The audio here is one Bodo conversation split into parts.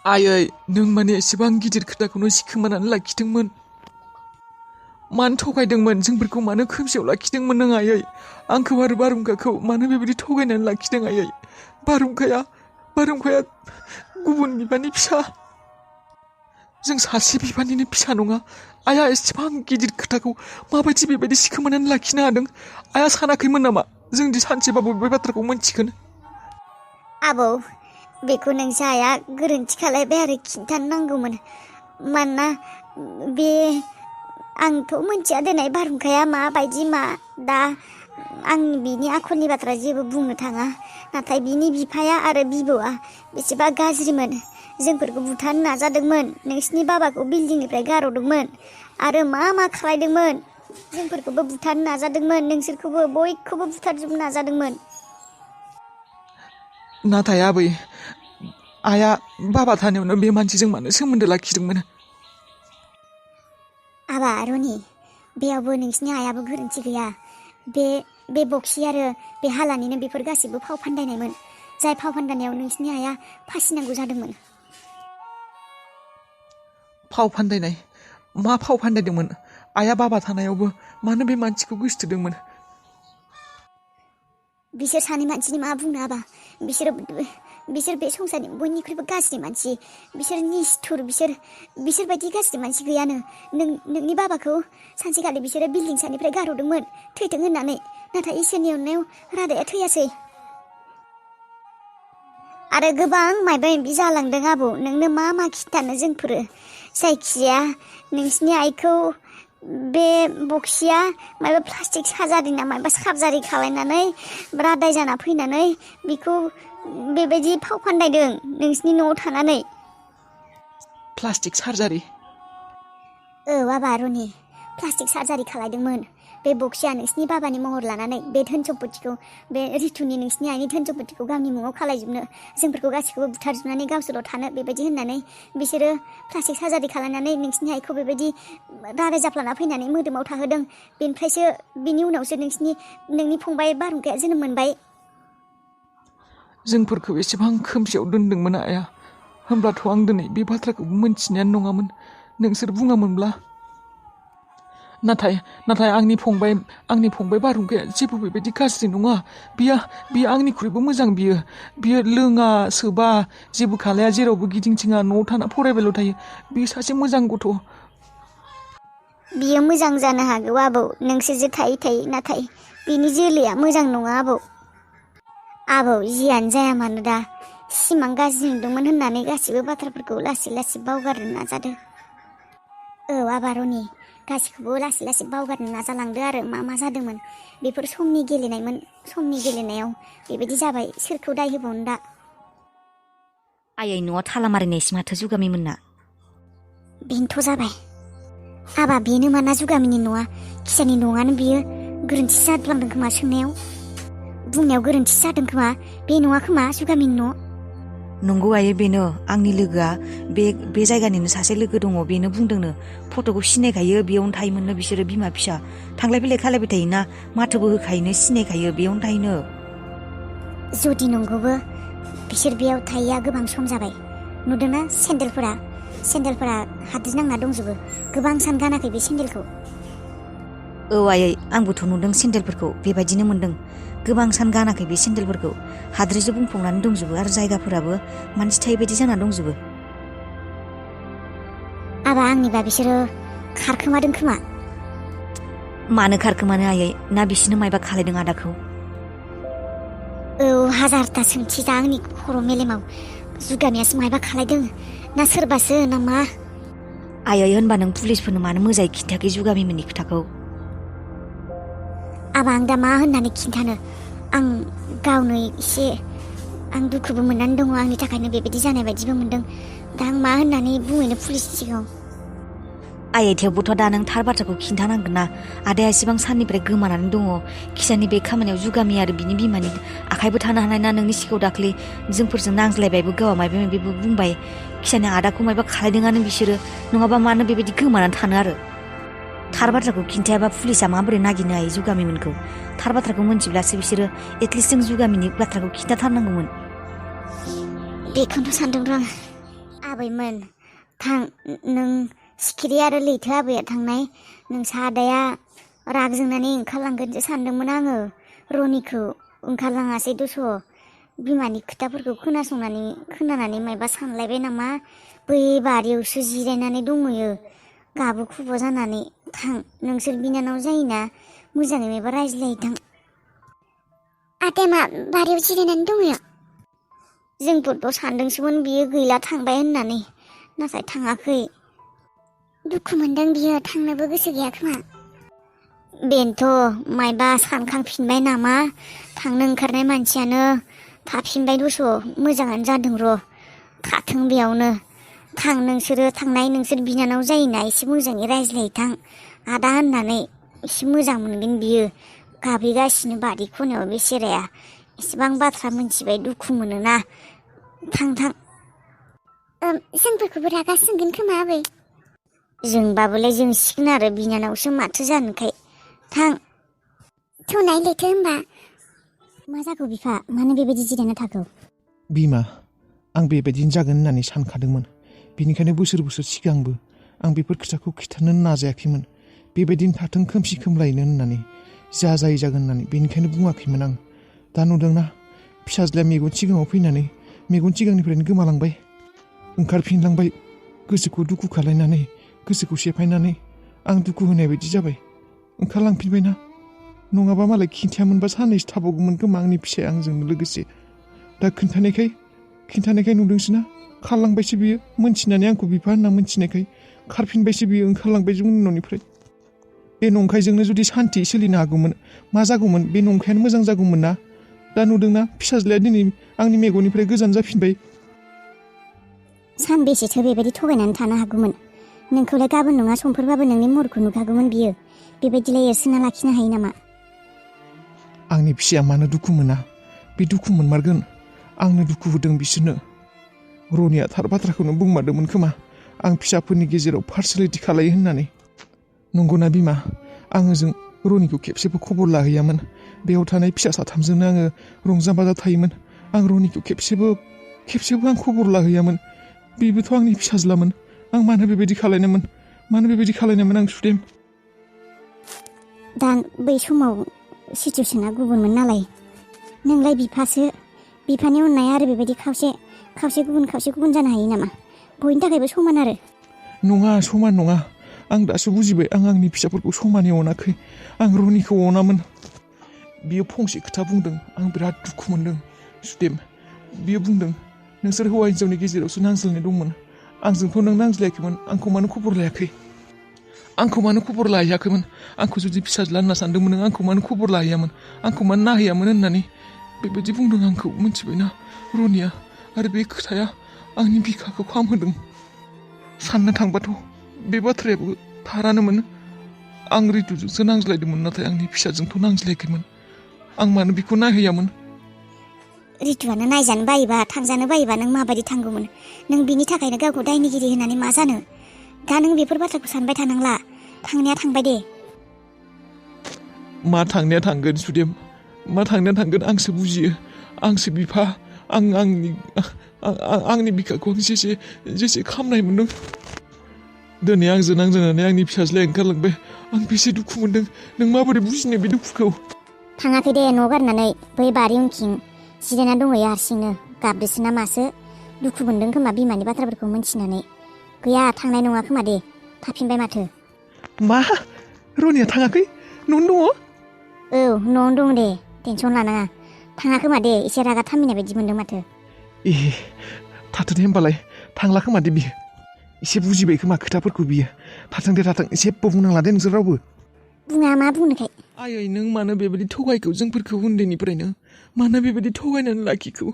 आयै नों माने एसेबां गिदिर खोथाखौनो सिखोमानानै लाखिदोंमोन। मानो थगायदोंमोन जोंफोरखौ मानो खोमसियाव लाखिदोंमोन नों आयै? आंखौ आरो बारहुंखाखौ मानो बेबायदि थगायनानै लाखिदों आयै? बारहुंखाया गुबुन बिफानि फिसा। जों सासे बिफानिनो फिसा नङा। आइया एसेबां गिदिर खोथाखौ माबायदि बेबायदि सिखोमानानै लाखिनो हादों? आइया सानाखैमोन नामा जोंदि सानसेबाबो बे बाथ्राखौ मोनथिगोन? आबौ बेखौ नोंसो आइया गोरोन्थि खालायबाय आरो खिन्थानो नांगौमोन। मानोना बे आंथ' मोनथिया दिनै बारहुंखाया माबायदि मा दा आं बिनि आखलनि बाथ्रा जेबो बुंनो थाङा। नाथाय बिनि बिफाया आरो बिबौआ बेसेबा गाज्रिमोन। जोंफोरखौ बुथारनो नाजादोंमोन। नोंसिनि बाबाखौ बिल्डिंनिफ्राय गारहरदोंमोन आरो मा खालायदोंमोन। जोंफोरखौबो बुथारनो नाजादोंमोन। नोंसोरखौबो बयखौबो बुथारजोबनो नाजादोंमोन। नाथाय आबै आइया बाबा थानायावनो बे मानसिजों मानो सोमोन्दो लाखिदोंमोन? आबा रनि बेयावबो नोंसिनि आइयाबो गोरोन्थि गैया। बे बक्सि आरो बे हालानिनो बेफोर गासिबो फाव फान्दायनायमोन। जाय फाव फान्दायनायाव नोंसिनि आइया फासिनांगौ जादोंमोन। फाव फान्दायनाय? मा फाव फान्दायदोंमोन? आइया बाबा थानायावबो मानो बे मानसिखौ गोसोथोदोंमोन? बिसोर सानै मानसिनि मा बुंनो आबा। बिसोर बे संसारनि बयनिख्रुइबो गाज्रि मानसि। बिसोर निस्थुर। बिसोर बायदि गाज्रि मानसि गैयानो। नोंनि बाबाखौ सानसेखालि बिसोरो बिल्डिं सानिफ्राय गारहरदोंमोन थैथों होननानै। नाथाय इसोरनि अननायाव रादाया थैयासै। आरो गोबां मायबा मायबि जालांदों आबौ। नोंनो मा खिन्थानो जोंफोरो। जायखिजाया नोंसिनि आइखौ बे बक्सिया माबा प्लास्टिक सार्जारि ना माबा सार्जारि खालायनानै रादाय जाना फैनानै बिखौ बेबायदि फाव फान्दायदों नोंसिनि न'आव थानानै। Plastic surgery? औ आबा रनि प्लास्टिक सार्जारि खालायदोंमोन। बे बक्सिया नोंसिनि बाबानि महर लानानै बे धोन सम्पतिखौ बे रितुनि नोंसिनि आइनि धोन सम्पतिखौ गावनि मुङाव खालायजोबनो, जोंफोरखौ गासैखौबो बुथारजोबनानै गावसोरल' थानो बेबायदि होननानै बिसोरो प्लास्टिक सार्जारि खालायनानै नोंसिनि आइखौ बेबायदि रादाय जाफ्लाना फैनानै मोदोमाव थाहोदों। बिनि उनावसो नोंनि फंबाय बारहुंखाया जोनोम मोनबाय। जोंफोरखौ एसेबां खोमसियाव दोनदोंमोन आइया। होमब्लाथ' आं दिनै बे बाथ्राखौ मोनथिनायानो नङामोन नोंसोर बुङामोनब्ला। नाथाय आंनि फंबाय बारहुंखाया जेबो बेबायदि गाज्रि नङा। बियो आंनिख्रुइबो मोजां। बियो लोङा सोबा जेबो खालाया, जेरावबो गिदिंथिङा, न'आव थाना फरायबायल' थायो। बियो सासे मोजां गथ'। बियो मोजां जानो हागौ आबौ। नोंसोरजो थायै नाथाय बिनि जोलैया मोजां नङा आबौ। आबौ जियानो जाया मानो दा सिमां गाज्रि नुदोंमोन होननानै गासिबो बाथ्राफोरखौ लासै बावगारनो नाजादो। औ आबा रनि गासिखौबो लासै बावगारनो नाजालांदो आरो मा जादोंमोन। बेफोर समनि गेलेनायमोन। समनि गेलेनायाव बेबायदि जाबाय। सोरखौ दाय होबावनो दा। आयै न'आ थाला मारिनायसो माथो जुगामिमोनना। बेनोथ' जाबाय आबा। बेनो माना जुगामिनि न'आ खिसानि न'आनो बियो। गोरोन्थि जाफ्लांदों खोमा सोंनायाव। बुंनायाव गोरोन्थि जादों खोमा। बे नङा खोमा जुगामिनि न'। नंगौ आयै बेनो। आंनि लोगोआ बे जायगानिनो सासे लोगो दङ। बेनो बुंदोंनो फट'खौ सिनायखायो, बेयावनो थायोमोननो बिसोरो बिमा फिसा। थांलाय फैलाय खालायबाय थायोना, माथोबो होखायोनो, सिनायखायो, बेयावनो थायोनो। जुदि नंगौबो बिसोर बेयाव थायैया गोबां सम जाबाय। नुदोंना सेन्देलफोरा हाद्रि नांना दंजोबो। गोबां सान गानाखै बे सेन्देलखौ। औ आयै आंबोथ' नुदों सेन्देलफोरखौ, बेबायदिनो मोनदों। गोबां सान गानाखै बे सेन्देलफोरखौ। हाद्रिजों बुंफबनानै दंजोबो आरो जायगाफोराबो मानसि थायै बायदि जाना दंजोबो। आबा आंनिबा बिसोरो खारखोमादों खोमा। मानो खारखोमानो आयै? ना बिसोरनो मायबा खालायदों आदाखौ? औ हाजारथा सोंथि दा आंनि खर' मेलेमाव। जुगामियासो मायबा खालायदों ना सोरबासो ना मा? आयै होनबा नों पुलिसफोरनो मानो मोजाङै खिन्थायाखै जुगामिमोननि खोथाखौ? आबा आं दा मा होननानै खिन्थानो। आं गावनो एसे दुखुबो मोननानै दङ। आंनि थाखायनो बेबायदि जानाय बायदिबो मोनदों। दा आं मा होननानै बुंहैनो पुलिसनि सिगाङाव। आयै थेवबोथ' दा नों थार बाथ्राखौ खिन्थानांगोन ना। आदाया एसेबां साननिफ्राय गोमानानै दङ। खिसानि बे खामानियाव जुगामि आरो बिनि बिमानि आखाइबो थानो हानाय ना। नोंनि सिगाङाव दाख्लै जोंफोरजों नांज्लायबायबो, गावआ मायबा मायबिबो बुंबाय। खिसानि आदाखौ मायबा खालायदोंआनो बिसोरो। नङाबा मानो बेबायदि गोमानानै थानो आरो। थार बाथ्राखौ खिन्थायाबा पुलिसा माबोरै नागिरनो हायो जुगामिमोनखौ? थार बाथ्राखौ मोनथिब्लासो बिसोरो एटलिस्ट जों जुगामिनि बाथ्राखौ खिन्थाथारनांगौमोन। बेखौनो सानदों र' आं। आबा आबैमोन थां नों सिखिरि आरो लैथो आबैया थांनाय नोंसा आदाया राग जोंनानै ओंखारलांगोनसो सानदोंमोन आङो रनिखौ ओंखारलाङासै दस' बिमानि खोथाफोरखौ खोनानानै मायबा सानलायबाय नामा बै बारियावसो जिरायनानै दंहैयो गाबु खुबा जानानै थां नोंसोर बिनानाव जायोना मोजाङै मायबा रायज्लायथां आदाया मा बारियाव जिरायनानै दंहैयो जोंफोरथ' सानदोंसोमोन बियो गैला थांबाय होननानै नाथाय थाङाखै दुखु मोनदों बियो थांनोबो गोसो गैया खोमा बेनोथ' मायबा सानखांफिनबाय नामा थांनो ओंखारनाय मानसियानो थाफिनबाय दस' मोजाङानो जादों र' थाथों बेयावनो थां नोंसोरो थांनाय नोंसोर बिनानाव जायोना एसे मोजाङै रायज्लायथां आदा होननानै एसे मोजां मोनगोन बियो गाबहैगासिनो बारि खनायाव बेसेराया एसेबां बाथ्रा मोनथिबाय दुखु मोनोना थां जोंफोरखौबो रागा सोंगोन खोमा आबै जोंबाबोलाय जोंसिगोन आरो बिनानावसो माथो जानोखाय थां थौनाय लैथो होनबा मा जागौ बिफा मानो बेबायदि जिरायना थाखो बिमा आं बेबायदिनो जागोन होननानै सानखादोंमोन बेनिखायनो बोसोर सिगांबो आं बेफोर खोथाखौ खिथानो नाजायाखैमोन बेबायदिनो थाथों खोमसि खोमलायनो होननानै जा जायो जागोन होननानै बेनिखायनो बुङाखैमोन आं दा नुदोंना फिसाज्लाया मेगन सिगाङाव फैनानै मेगन सिगांनिफ्रायनो गोमालांबाय ओंखारफिनलांबाय गोसोखौ दुखु खालायनानै गोसोखौ सेफायनानै आं दुखु होनाय बायदि जाबाय ओंखारलांफिनबायना नङाबा मालाय खिन्थायामोनबा साननैसो थाबावगौमोन खोमा आंनि फिसाया आंजोंनो लोगोसे दा खिन्थानायखाय नुदोंसोना खारलांबायसो बियो मोनथिनानै आंखौ बिफा होनना मोनथिनायखाय खारफिनबायसो बियो ओंखारलांबाय जोंनि न'निफ्राय बे नंखायजोंनो जुदि सान्थि सोलिनो हागौमोन मा जागौमोन बे नंखायानो मोजां जागौमोन ना दा नुदोंना फिसाज्लाया दिनै आंनि मेगननिफ्राय गोजान जाफिनबाय सानबेसेसो बेबायदि थगायनानै थानो हागौमोन नोंखौलाय गाबोन नङा समफोरबाबो नोंनि महरखौ नुखागौमोन बियो बेबायदिलाय एरसोना लाखिनो हायो नामा आंनि फिसाया मानो दुखु मोना बे दुखु मोनमारगोन आंनो दुखु होदों बिसोरनो रनिया थार बाथ्राखौनो बुंमारदोंमोन खोमा आं फिसाफोरनि गेजेराव पार्सनेलिटि खालायो होननानै नंगौना बिमा आङो जों रनिखौ खेबसेबो खबर लाहैयामोन बेयाव थानाय फिसा साथामजोंनो आङो रंजा बाजा थायोमोन आं रनिखौ खेबसेबो आं खबर लाहैयामोन बेबोथ' आंनि फिसाज्लामोन आं मानो बेबायदि खालायनायमोन आं सुदेम दा बै समाव सिचुवेसना गुबुनमोन नालाय नोंलाय बिफानि अननाया आरो बेबायदि खावसे गुबुन जानो हायो नामा बयनि थाखायबो समान आरो नङा समान नङा आं दासो बुजिबाय आं आंनि फिसाफोरखौ समानै अनाखै आं रनिखौ अनामोन बियो फंसे खोथा बुंदों आं बिराद दुखु मोनदों सुदेम बियो बुंदों नोंसोर हौवा हिन्जावनि गेजेरावसो नांज्लायनाय दंमोन आंजोंथ' नों नांज्लायाखैमोन आंखौ मानो खबर लाहैयाखैमोन आंखौ जुदि फिसाज्ला होनना सानदोंमोन नों आंखौ मानो खबर लाहैयामोन आंखौ मानो नाहैयामोन होननानै बेबायदि बुंदों आंखौ मिथिबायना रनिया आरो बे खोथाया आंनि बिखाखौ खामहोदों साननो थांबाथ' बे बाथ्रायाबो थारानोमोन आं रितुजोंसो नांज्लायदोंमोन नाथाय आंनि फिसाजोंथ' नांज्लायाखैमोन आं मानो बिखौ नायहैयामोन रितुआनो नायजानो बायोबा थांजानो बायोबा नों माबायदि थांगौमोन नों बिनि थाखायनो गावखौ दायनिगिरि होननानै मा जानो दा नों बेफोर बाथ्राखौ सानबाय थानांला थांनाया थांबाय दे मा थांनाया थांगोन सुदेम मा थांनाया थांगोन आंसो बुजियो आंसो बिफा आंनि बिखाखौ आं जेसे खामनाय मोनदों दिनै आंजों नांजानानै आंनि फिसाज्लाया ओंखारलांबाय आं बेसे दुखु मोनदों नों माबोरै बुजिनो बे दुखुखौ थाङाखै दे न' गारनानै बै बारि उनथिं जिरायना दंहैयो हारसिंनो गाबदोसोना मासो दुखु मोनदों खोमा बिमानि बाथ्राफोरखौ मोनथिनानै गैया थांनाय नङा खोमा दे थाफिनबाय माथो मा रनिया थाङाखै न'आवनो दङ औ न'आवनो दं दे टेनसन लानाङा थाङा खोमा दे एसे रागा थामिनाय बायदि मोनदों माथो ए थाथों दे होमबालाय थांला खोमा दे बियो एसे बुजिबाय खोमा खोथाफोरखौ बियो थाथों जेबो बुंनांला दे नोंसोर रावबो बुङा मा बुंनोखाय आयै नों मानो बेबायदि थगायखौ जोंफोरखौ उन्दैनिफ्रायनो मानो बेबायदि थगायनानै लाखिखौ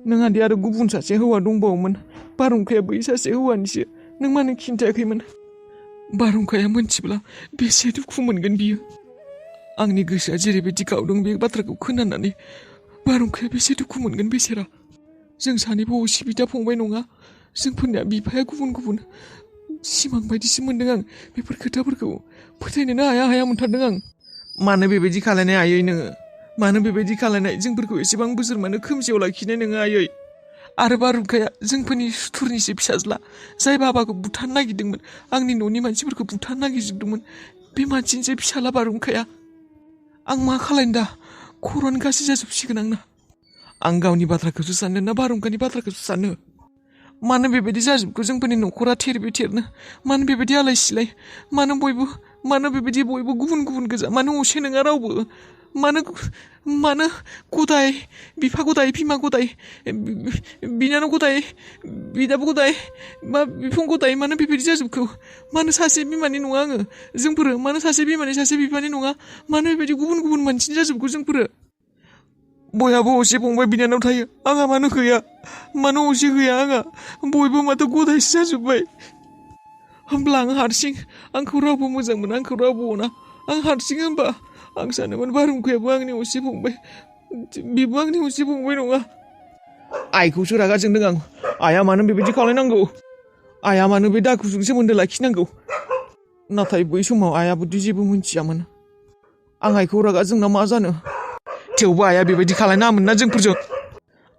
नोंहादि आरो गुबुन सासे हौवा दंबावोमोन बारहुंखाया बै सासे हौवानिसो नों मानो खिन्थायाखैमोन बारहुंखाया मोनथिब्ला बेसे दुखु मोनगोन बियो आंनि गोसोआ जेरैबायदि गावदों बे बाथ्राखौ खोनानानै बारहुंखाया बेसे दुखु मोनगोन बेसेरा जों सानैबो असे बिदा फंबाय नङा जोंफोरनिया बिफाया गुबुन सिमां बायदिसो मोनदों आं बेफोर खोथाफोरखौ फोथायनोनो हाया मोनथारदों आं मानो बेबायदि खालायनाय आयै नोङो मानो बेबायदि खालायनाय जोंफोरखौ एसेबां बोसोर मानो खोमसियाव लाखिनाय नोङो आयै आरो बारहुंखाया जोंफोरनि सुथुरनिसो फिसाज्ला जाय बाबाखौ बुथारनो नागिरदोंमोन आंनि न'नि मानसिफोरखौ बुथारनो नागिरजोबदोंमोन बे मानसिनिसो फिसाला बारहुंखाया आं मा खालायनो दा खर'आनो गासै जाजोबसिगोन आंना आं गावनि बाथ्राखौसो सानो ना बारहुंखानि बाथ्राखौसो सानो मानो बेबायदि जाजोबखो जोंफोरनि न'खरा थेरबे थेरनो मानो बेबायदि आलाय सिलाय मानो बेबायदि बयबो गुबुन गुबुन गोजा मानो असे नङा रावबो मानो गदाय बिफा गदाय बिमा गदाय बिनानाव गदाय बिदाबो गदाय बा बिफं गदाय मानो बेबायदि जाजोबखो मानो सासे बिमानि नङा आङो जोंफोरो मानो सासे बिमानि सासे बिफानि नङा मानो बेबायदि गुबुन गुबुन मानसिनि जाजोबखो जोंफोरो बयहाबो असे फंबाय बिनानाव थायो आंहा मानो गैया मानो असे गैया आंहा बयबो माथो गदायसो जाजोब्बाय होमब्ला आं हारसिं आंखौ रावबो मोजां मोना आंखौ रावबो अना आं हारसिं होमबा आं सानोमोन बारहुंखायाबो आंनि असे फंबाय बेबो आंनि असे फंबाय नङा आइखौसो रागा जोंदों आं आइया मानो बेबायदि खालायनांगौ आइया मानो बे दाखुजों सोमोन्दो लाखिनांगौ नाथाय बै समाव आइयाबोदि जेबो मिथियामोन आं आइखौ रागा जोंना मा जानो थेवबो आइया बेबायदि खालायनाङामोन ना जोंफोरजों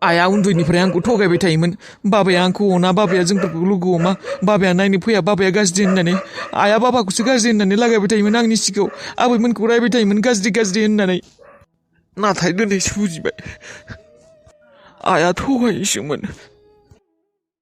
आइया उन्दैनिफ्राय आंखौ थगायबाय थायोमोन बाबाया आंखौ अना बाबाया जोंफोरखौ लोगो अमा बाबाया नायनो फैया बाबाया गाज्रि होननानै आइया बाबाखौसो गाज्रि होननानै लागायबाय थायोमोन आंनि सिगाङाव आबैमोनखौ रायबाय थायोमोन गाज्रि होननानै नाथाय दिनैसो बुजिबाय आइया थगायोसोमोन